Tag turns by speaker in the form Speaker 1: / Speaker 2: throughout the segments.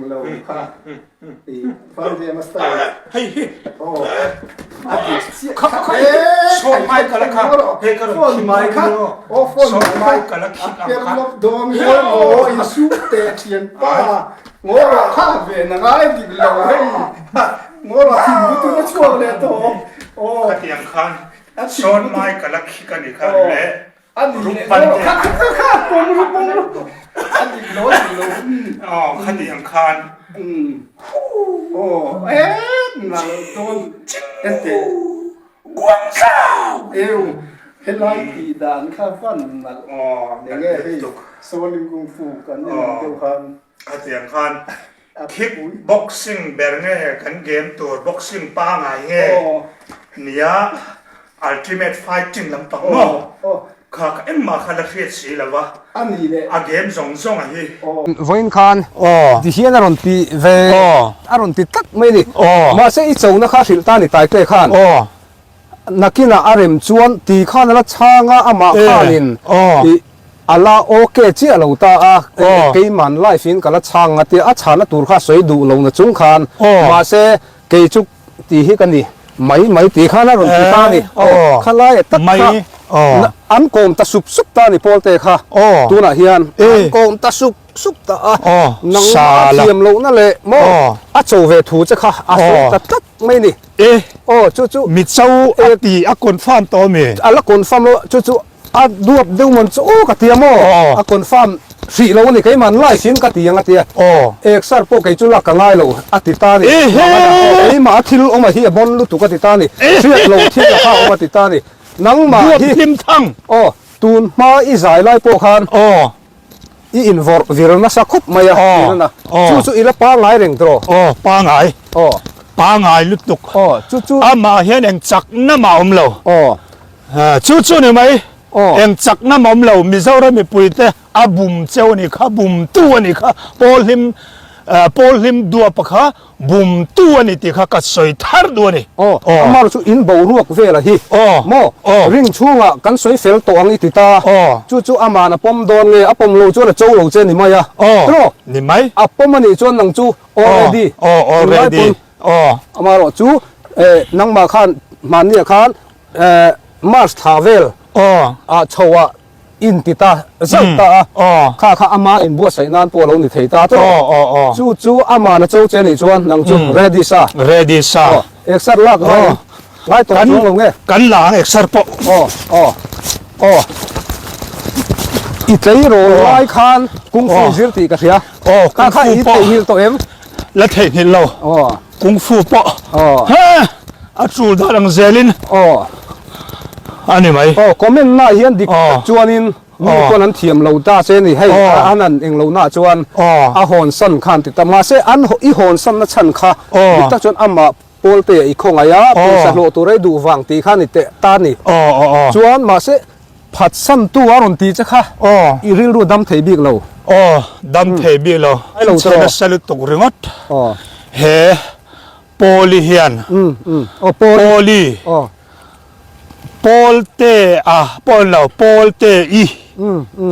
Speaker 1: Lo kha i Vanvema style.
Speaker 2: Hei hi.
Speaker 1: Aw. A dik chiah.
Speaker 2: Kha kha Sawn mai ka la kha. Hei ka rawn
Speaker 1: Phone mai kha. Aw phone
Speaker 2: Sawn mai ka la khik ang kha.
Speaker 1: A per lawp dawn hian aw in su teh thian pa. Ngaw rawh kha ve na ngai dik lo hei. Ngaw rawh thin lutuk a chhuak leh tawh. Aw.
Speaker 2: Khatiang khan sawn mai ka la khik a ni kha le. Khatiang khan Khatiang khan kick boxing ber nge kan game tur boxing pangai nge nia ultimate fighting lampang maw kha ka engmah kha la hriat si lo va a game zawng zawng a hi.
Speaker 3: Vawiin khan ti hian a rawn ti ve a rawn ti tlat mai a ni. Mahse i chona kha hrilh ta ni Taite khan nakinah a rem chuan ti khan a la chhang a amah khanin i A la ok chiah lo ta a, keiman life in ka la chhang a tia a chhana tur kha sawi duh lo na chung khan mahse kei chu tih hi ka ni mai mai tih khan a rawn ti ta a ni. Khalai a tak kha an kawm ta sup sup ta a ni Pawlte kha tunah hian an kawm ta sup sup ta a, nangmah a thiam lohna leh maw a cho ve thu che kha a sawi ta tlat mai a ni. Aw chu chu.
Speaker 2: Mi cho a ti a confirm tawh a mi?
Speaker 3: A la confirm lo chu chu. A duap deuh mawn chu aw ka ti a maw? A confirm hrih lo a ni, keiman live in ka ti ang a ti a. Exer pawh kei chu lak ka ngai lo a ti ta a ni. Keimah a thil awm a hi a bawn lutuk a ti ta a ni. Hriat lo thil a kha awm a ti ta a ni. Nangmah hi aw tun hma i zai lai pawh khan i invawrh vir nasa khawp mai a tiin a na. Chu chu i la pangai reng tawh.
Speaker 2: Aw pangai.
Speaker 3: Aw.
Speaker 2: Pangai lutuk.
Speaker 3: Aw chu chu.
Speaker 2: Amah hian eng chakna mah a awm lo.
Speaker 3: Aw.
Speaker 2: Chu chu ni mai, eng chakna mawm lo Mizoram mipuite a bum cheu a ni kha, bumtu a ni kha, Pawl hlim Pawl hlim duapa kha bumtu a ni tih kha ka sawi thar duh a ni.
Speaker 3: Aw, amar chu in boruak vela hi maw ring chhungah kan sawi fel tawh ang i ti ta, chu chu aman a pawm dawn nge, a pawm lo chuan a cho lo che ni mai a, tiraw?
Speaker 2: Ni mai.
Speaker 3: A pawm a nih chuan nang chu already, tunlai pawn amaherawh chu nangmah khan hmanniah khan March thla vel ah chho ah in ti ta zauh ta a, kha kha ama inbuatsaih nan pawh a lo ni thei ta tawh. Chu chu aman a cho che nih chuan nang chu ready sa.
Speaker 2: Ready sa.
Speaker 3: Exer lak ngai ngai tawh chuang lo nge.
Speaker 2: Kan la ang exer pawh.
Speaker 3: Aw aw aw. I tleirawl lai khan kung fu zir tih ka hria.
Speaker 2: Aw
Speaker 3: kha kha i theihnghilh tawh em?
Speaker 2: La theihnghilh lo.
Speaker 3: Aw.
Speaker 2: Kung fu pawh.
Speaker 3: Aw.
Speaker 2: He! A tul dan ang zelin.
Speaker 3: Aw.
Speaker 2: A ni mai.
Speaker 3: Aw, comment na hian dik tak chuanin mi pawn an thiam lo ta che ni. Hei, an han eng lo na chuan a hawn san khan ti ta. Mahse, an i hawn san na chhan kha dik tak chuan amah Pawlte i khawngaih a, pawisa hlawh tur ei duh vang tih kha ni teh ta ni. Chuan mahse, phatsantu a rawn ti che kha i rilru dam thei bik lo.
Speaker 2: Aw, dam thei bik lo. Chhe nasa lutuk ringawt. He Pawli hian. Pawli. Pawlte a, pawl lo, Pawlte i.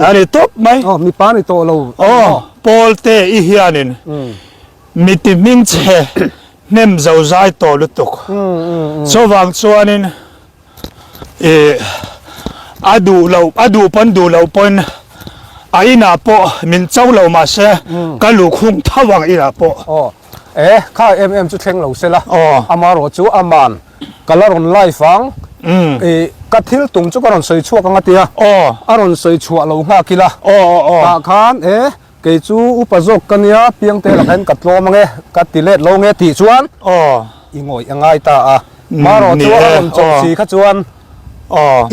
Speaker 2: A ni tawp mai.
Speaker 3: Aw, mipa ni tawh lo.
Speaker 2: Aw, Pawlte i hianin miti hming chhe hnem zo zai tawh lutuk. Chuvang chuanin ih a duh loh a duh pawn duh loh pawn a inah pawh min cho lo mahse ka luhkhung tho ang inah pawh.
Speaker 3: Aw e kha em em chu thleng lo sela amarawh chu aman ka la rawn live ang ih ka thil tum chu ka rawn sawi chhuak ang a tia a rawn sawi chhuah lo nghak ila tah khan e Kei chu upa zawk ka nia, Piangte lakah hian ka tlawm ange, ka ti let lo nge tih chuan i ngawih a ngai ta a. Marawh chu a rawn chawp si kha chuan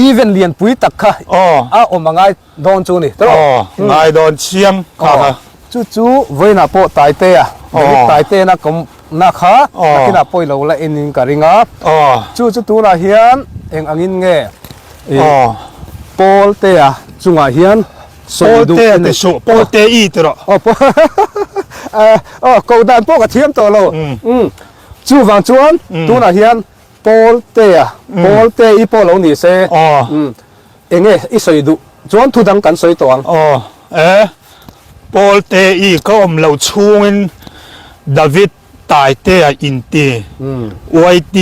Speaker 3: event lian pui tak kha a awm a ngai dawn chu ni tawh.
Speaker 2: Ngai dawn chiang kha kha.
Speaker 3: Chu chu vawiinah pawh Taitea, David Taitea na kawm na kha nakinah pawh i lo la en in ka ring a. Chu chu tunah hian eng angin nge Pawltea chungah hian Sawi duh
Speaker 2: Pawlte ti suh, Pawlte i ti rawh.
Speaker 3: Aw Pawl aw koh dan pawh ka thiam tawh lo. Umm chuvang chuan tunah hian Pawltea, Pawlte i pawh lo ni se. Umm enge i sawi duh chuan thu dang kan sawi tawh ang.
Speaker 2: Aw e Pawlte i ka awm lo chhungin. David Taitea inti YT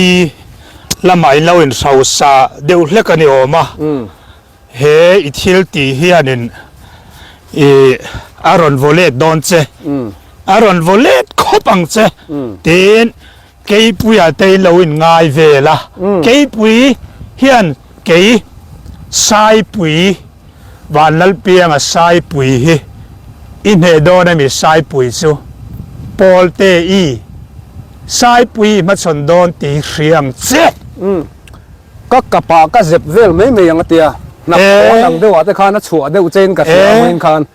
Speaker 2: lamah in lo inhrosa deuh hlek a ni awm a, he i thil tih hianin i a rawn vaw let dawn che, a rawn vaw let khawp ang che tiin Keipuia te in lo in ngai vel a, Keipui hian kei Saipui Vanlalpianga Saipui hi i hneh dawn a mi Saipui chu Pawlte i Saipui i hmachhawn dawn tih hi hria ang che.
Speaker 3: Umm ka kapah ka zep vel mai mai ang a tia, hnap pawn ang deuhah te khan a chhuah deuh chein ka hria ang in khan.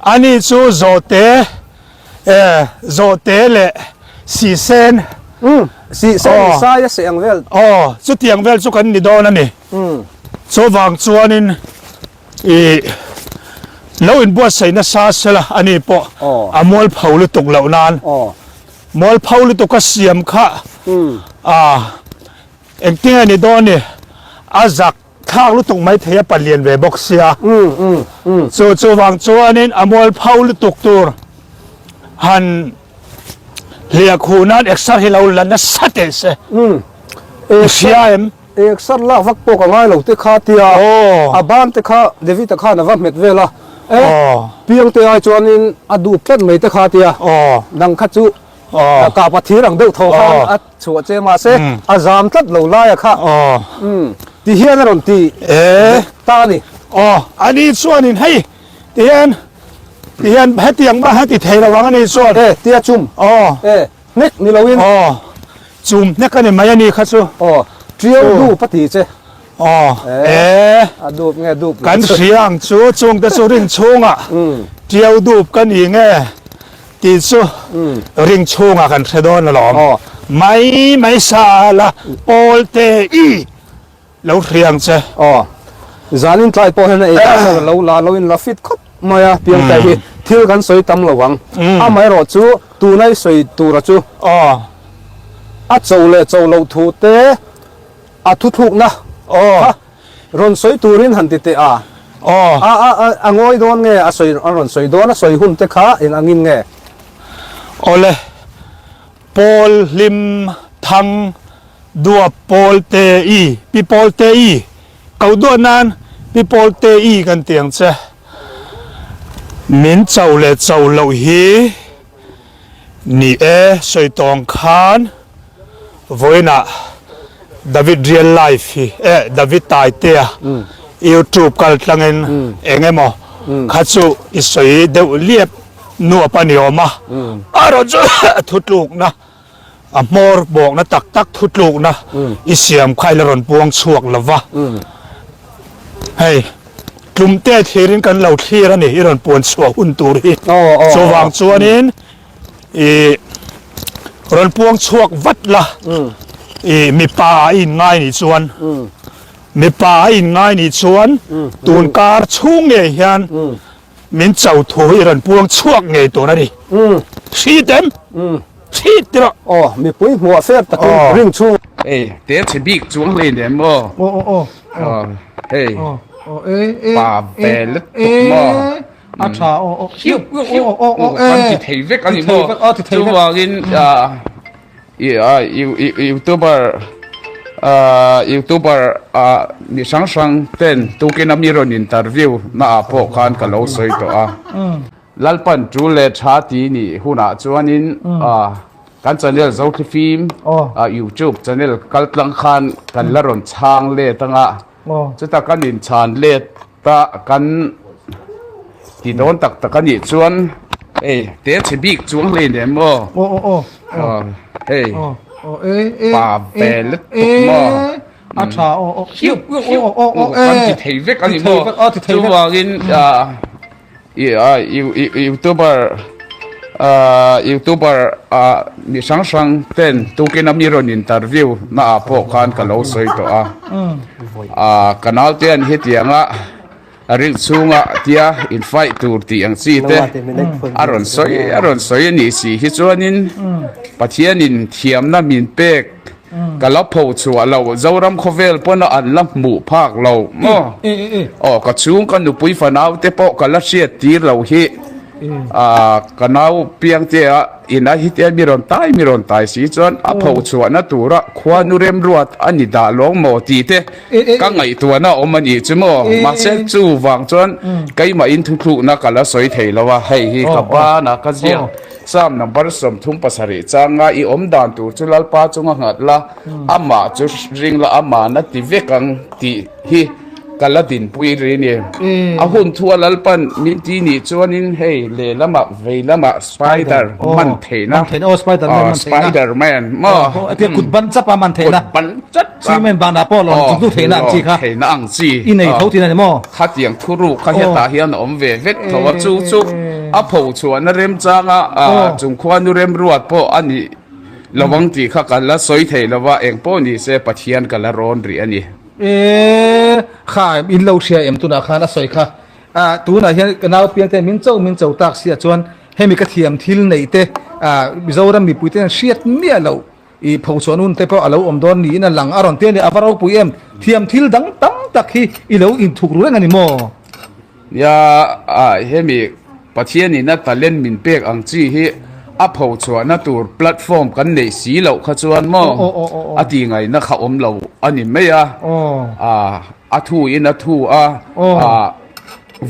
Speaker 2: Ani chu zawhte E, zawhte leh sihsen.
Speaker 3: Umm, sihsen in sai a seh ang vel.
Speaker 2: Aw, chutiang vel chu kan ni dawn a ni.
Speaker 3: Umm.
Speaker 2: Chuvang chuanin i lo inbuatsaih nasa sela a ni pawh a mualpho lutuk loh nan.
Speaker 3: Aw.
Speaker 2: Mualpho lutuk a siam kha.
Speaker 3: Umm.
Speaker 2: A, engtin nge ni dawn ni, a zak. Thlak lutuk mai thei a palian ve bawk sia. Chu chuvang chuanin a mualpho lutuk tur han hliah khuh nan exer hi lo la nasa teh se. I hria em?
Speaker 3: Exer lak vak pawh ka ngai lo te kha tia a ban te kha David-a khan a va hmet vel a. E piang te ai chuanin a dup tlat mai te kha tia nang kha chu kapa thir ang deuh tho khan a Chhuah che mahse a zam tlat lo lai a kha. Umm ti hian a rawn ti ta a ni.
Speaker 2: Aw a ni chuanin hei ti hian ti hian hetiang mah a ti thei lo ang a ni chuan.
Speaker 3: E tia chum.
Speaker 2: Aw.
Speaker 3: E hnek ni loin.
Speaker 2: Aw chum hnek a ni mai a ni kha chu.
Speaker 3: Aw tiau dup a ti che.
Speaker 2: Aw e.
Speaker 3: A dup nge dup
Speaker 2: lo. Kan hria ang chu chungte chu ring chhungah tiau dup ka ni nge. Tih chu ring chhungah kan hre dawn alawm. Mai mai sa la pawl te i lo hria ang che.
Speaker 3: Aw. Zanin tlai pawh hian a ei tak chuan a lo la lo in la fit khawp mai a, piangte hi thil kan sawi tam lo ang. Amaherawh chu tuna i sawi tura chu a cho leh cho loh thu te a thuthlukna kha Rawn sawi turin han ti teh a.
Speaker 2: Aw.
Speaker 3: A a a a ngawi dawn nge a sawi a rawn sawi dawn a sawi hun te kha eng angin nge?
Speaker 2: Awle, Pawl Hlim Thang Duap Pawl Te I, Pi Pawl Te I, ko duah nan Pi Pawl Te I kan ti ang che. Min cho leh cho loh hi Ni e, sawi tawng khan vawiinah David real life hi eh David Taitea YouTube kal tlangin eng emaw kha chu i sawi deuh liap nuap a ni awm a, a rawn chu thutlukna a hmawr bawkna tak tak thutlukna i siam kha i la rawn puang chhuak lo va, hei tlumte thlirin kan lo thlir a ni i rawn puan chhuah hun tur hi chuvang chuanin i rawn puang chhuak vat la i mipa a inngai nih chuan mipa a inngai nih chuan tunkar chhung ngei hian Min cho thu hi rawn puang chhuak ngei tur a ni. Hrit em? Hrit ti rawh.
Speaker 3: Aw, mipui hmuah fer takin ring chhung.
Speaker 4: Hei, te chhe bik chuang hlei nem maw?
Speaker 1: Aw aw aw.
Speaker 4: Aw, hei.
Speaker 1: Aw aw e e.
Speaker 4: Pa ve lutuk maw?
Speaker 1: A tha aw aw.
Speaker 4: Hiu hiu aw aw aw kan ti thei vek a ni maw? Chuvangin Youtuber Youtuber mi hrang hrang ten tukin a mi rawn interview na ah pawh khan ka lo sawi tawh a. Lalpan tul leh tha ti nih hunah chuanin kan channel Zothlifim YouTube channel kal tlang khan kan la rawn chhang let anga chuta kan inchhan let Ta kan ti dawn tak tak a nih chuan hei te chhe bik chuang hlei nem maw?
Speaker 1: Aw aw aw
Speaker 4: aw hei
Speaker 1: aw aw e e
Speaker 4: pa ve lutuk maw?
Speaker 1: A tha aw aw
Speaker 4: hiu hiu aw aw kan ti thei vek a ni maw? Chuvangin Youtuber Youtuber mi hrang hrang ten tukin a mi rawn interview na ah pawh khan ka lo sawi tawh a. Ka naute an hetiang a rilh chhunga tia in fight tur tih ang chi te a rawn sawi a rawn sawi a nih si hi chuanin Pathianin thiamna min pek ka la pho chhuah lo Zoram khawvel pawna an la hmuh phak lo maw? Aw ka chhung ka nupui fanau te pawh ka la hriat tir lo hi. Ka nau Piangtea ina hite mi rawn tai mi rawn tai si chuan a pho chhuahna tura khuanu remruat a ni dah lawng maw tih te ka ngaihtuahna a awm a nih chu maw. Mahse chuvang chuan keimahin thuthlukna ka la sawi thei lo a, hei hi ka bana ka ziak Psalm number 37 changa i awm dan tur chu Lalpa chunga nghat la, amah chu ring la, amahna ti vek ang tih hi ka la dinpui ri ni. A hun thu a Lalpan min ti nih chuanin hei lehlamah veilamah spider man theihna, spider man maw?
Speaker 5: Kut ban chap a man theihna,
Speaker 4: kut ban chap a
Speaker 5: cement banah pawh lawng chuktu theihna ang chi kha
Speaker 4: theihna ang chi
Speaker 5: i nei tho thin a ni maw?
Speaker 4: Khatiang thuruk kha hetah hian a awm ve vek tho a, chu chu a pho chhuahna remchanga chung khuanu remruat pawh a nih lo ang tih kha ka la sawi thei lo va, eng pawh ni se Pathian ka la rawn rih a ni.
Speaker 5: E kha in lo hria em tunah khan a sawi kha ah tunah hian ka nau piang te min cho min cho tak sia chuan hemi ka thiam thil neih te ah Mizoram mipui te hian hriat miah loh i pho chhuah nun te pawh a lo awm dawn niin a lang a rawn ti a ni a va ropui em thiam thil dang tam tak hi i lo inthuk ru reng a ni maw?
Speaker 4: Nia ah hemi Pathianin a talent min pek ang chi hi a pho chhuahna tur platform kan neih si loh kha chuan maw a tih ngaihna kha awm lo a ni mai a, ah a thu in a thu a, ah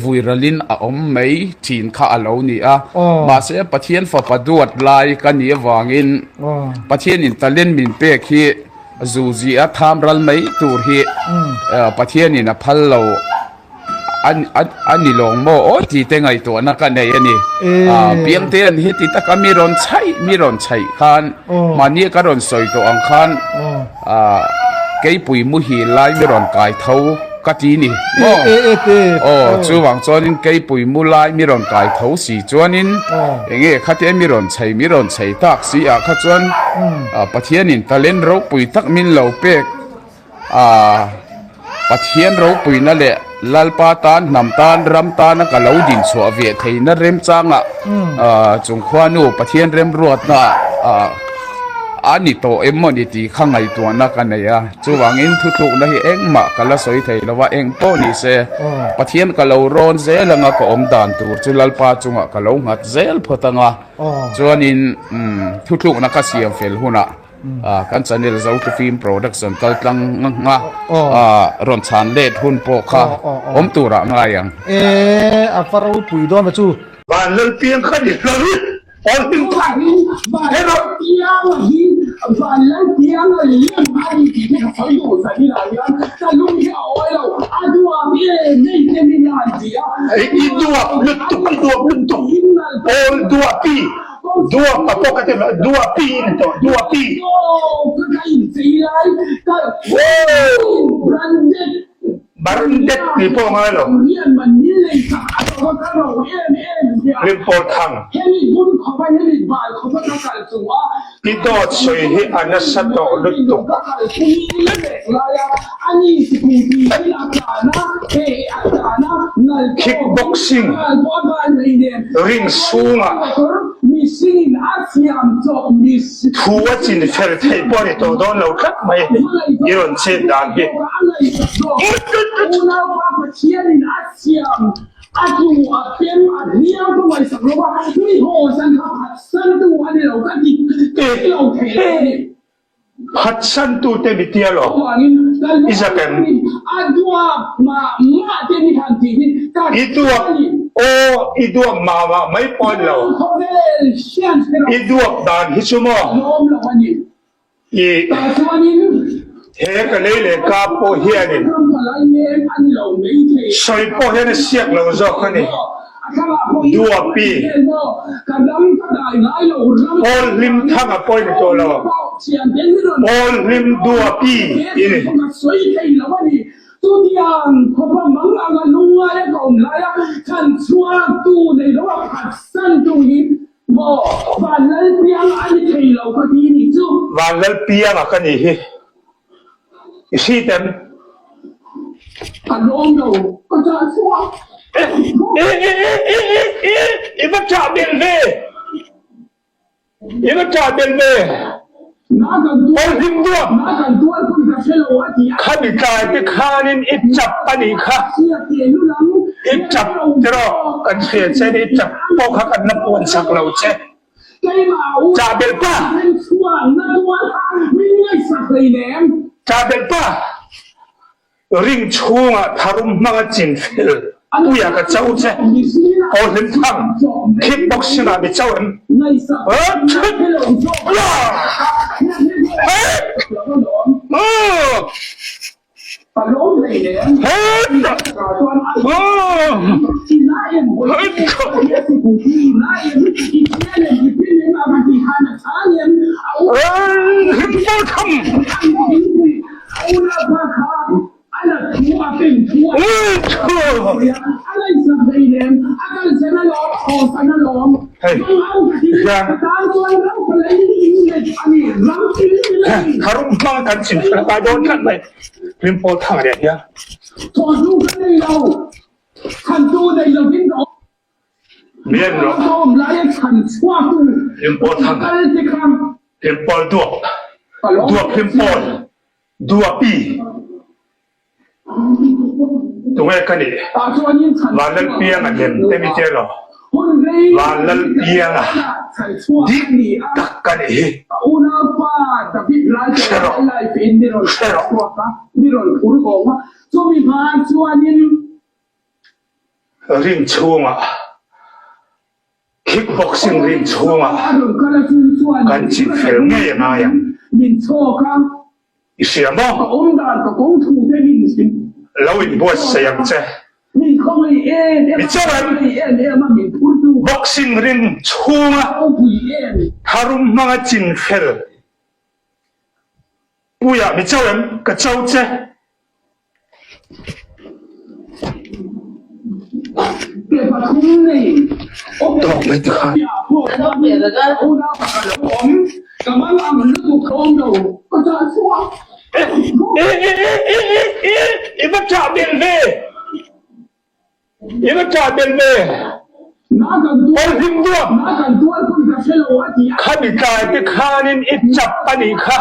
Speaker 4: vui ralin a awm mai thin kha a lo ni a. Mahse Pathian fapa duat lai ka nih avangin Pathianin talent min pek hi zuzi a tham ral mai tur hi Pathianin a phal lo. A ni lawng maw aw tih te ngaihtuahna ka nei a ni. Piangtean heti taka mi rawn chhaih mi rawn chhaih khan mahni ka rawn sawi tawh ang khan keipui muhil lai mi rawn kai tho ka ti ni maw? Aw chuvang chuanin keipui mu lai mi rawn kai tho si chuanin enge khatia mi rawn chhaih mi rawn chhaih tak si ah kha chuan Pathianin talent ropui tak min lo pek A Pathian ropuina leh Lalpa tan, hnam tan, ram tana ka lo din chhuah ve theihna remchanga chung khuanu Pathian remruatna a ni tawh em maw ni tih kha ngaihtuahna ka nei a. Chuvangin thutlukna hi engmah ka la sawi thei lo a, eng pawh ni se Pathian ka lo rawn zel anga ka awm dan tur chu Lalpa chungah ka lo nghat zel phawt anga chuanin thutlukna ka siam fel hunah Kan channel Zotu Film Production kal tlang nga rawn chhan let hun pawh kha awm turah ngai ang.
Speaker 5: E a va ropui dawn ve chu.
Speaker 2: Van Lalpiang kha ni hlawm i awl hlim kha he rawh.
Speaker 1: Pianga hi Van Lalpianga lem a ni tih hi ka sawi duh zan inah hian ka lung hi a awi lo a duap em em te min han ti a.
Speaker 2: I duap lutuk i duap lutuk awl duapi. Duap a pawh ka ti lo, Duapi in tawh, Duapi. Branded tih pawh a ngai lo. Hlimpawl thang. I dawt sawi hi a nasa tawh lutuk. Kick boxing ring chhungah thu a chin fel theih pawh a ni tawh dawn lo tlat mai i rawn chet dan hi. Phatsantute mi tia lo, i zak em? I duap, aw, i duap mah mah mai pawh a ni lo. I duap dan hi chu maw? I he ka lei leh ka pawh hianin sawi pawh hian a siak lo zawk a ni. Duapi, Pawl hlim thanga pawh i ni tawh lo, Pawl hlim Duapi i ni. Vanlalpianga ka nih hi i hrit em? I va ṭah belh ve! I va ṭah belh ve! Pawl hlim duap! Khami tlai te khanin i chap a nih kha. I tap tiraw kan hria che ni i tap pawh kha kan la puan sak lo che. Chah belh pa. Chah belh pa. Ring chhungah tharum hmanga chin fel puia ka cho che. Aw hlim thang kick boxing ah mi cho em? Tharum hmang kan chim fel kai dawn tlat mai. Hlimpawl thang leh hian. Mian rawh. Hlimpawl thang. Hlimpawl duap. Duap hlimpawl. Duapi. Tunge ka nih? Vanlalpianga lem te mi che lo. Vanlalpianga dik tak ka nih hi. Hre rawh. Hre rawh. Ring chhungah. Kickboxing ring chhungah kan chin fel ngei a ngai ang. I hria maw? Lo inbuatsaih ang che. Mi chuan boxing ring chhunga tharum hmanga chin fel puiah mi cho em? Ka cho che. Tawk mai te khan. I va ṭah belh ve. I va ṭah belh ve. Awlhlim duap. Khami tlai te khanin i ṭap a nih kha.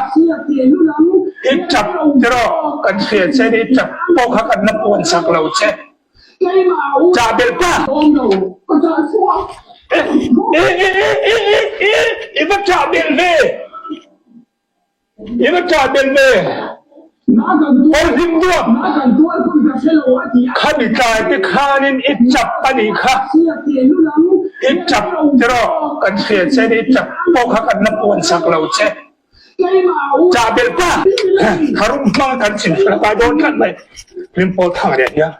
Speaker 2: I ṭap tiraw kan hria che ni i ṭap pawh kha kan la puan sak lo che. Ṭah belh pa. I va ṭah belh ve. I va ṭah belh ve. Awlhlim duap. Khami tlai te khanin i ṭap a nih kha. I ṭap tiraw kan hria che ni i ṭap pawh kha kan la puan sak lo che. Ṭah belh pa. Tharum hmang kan chim fel kai dawn tlat mai. Hlimpawl thang leh hian.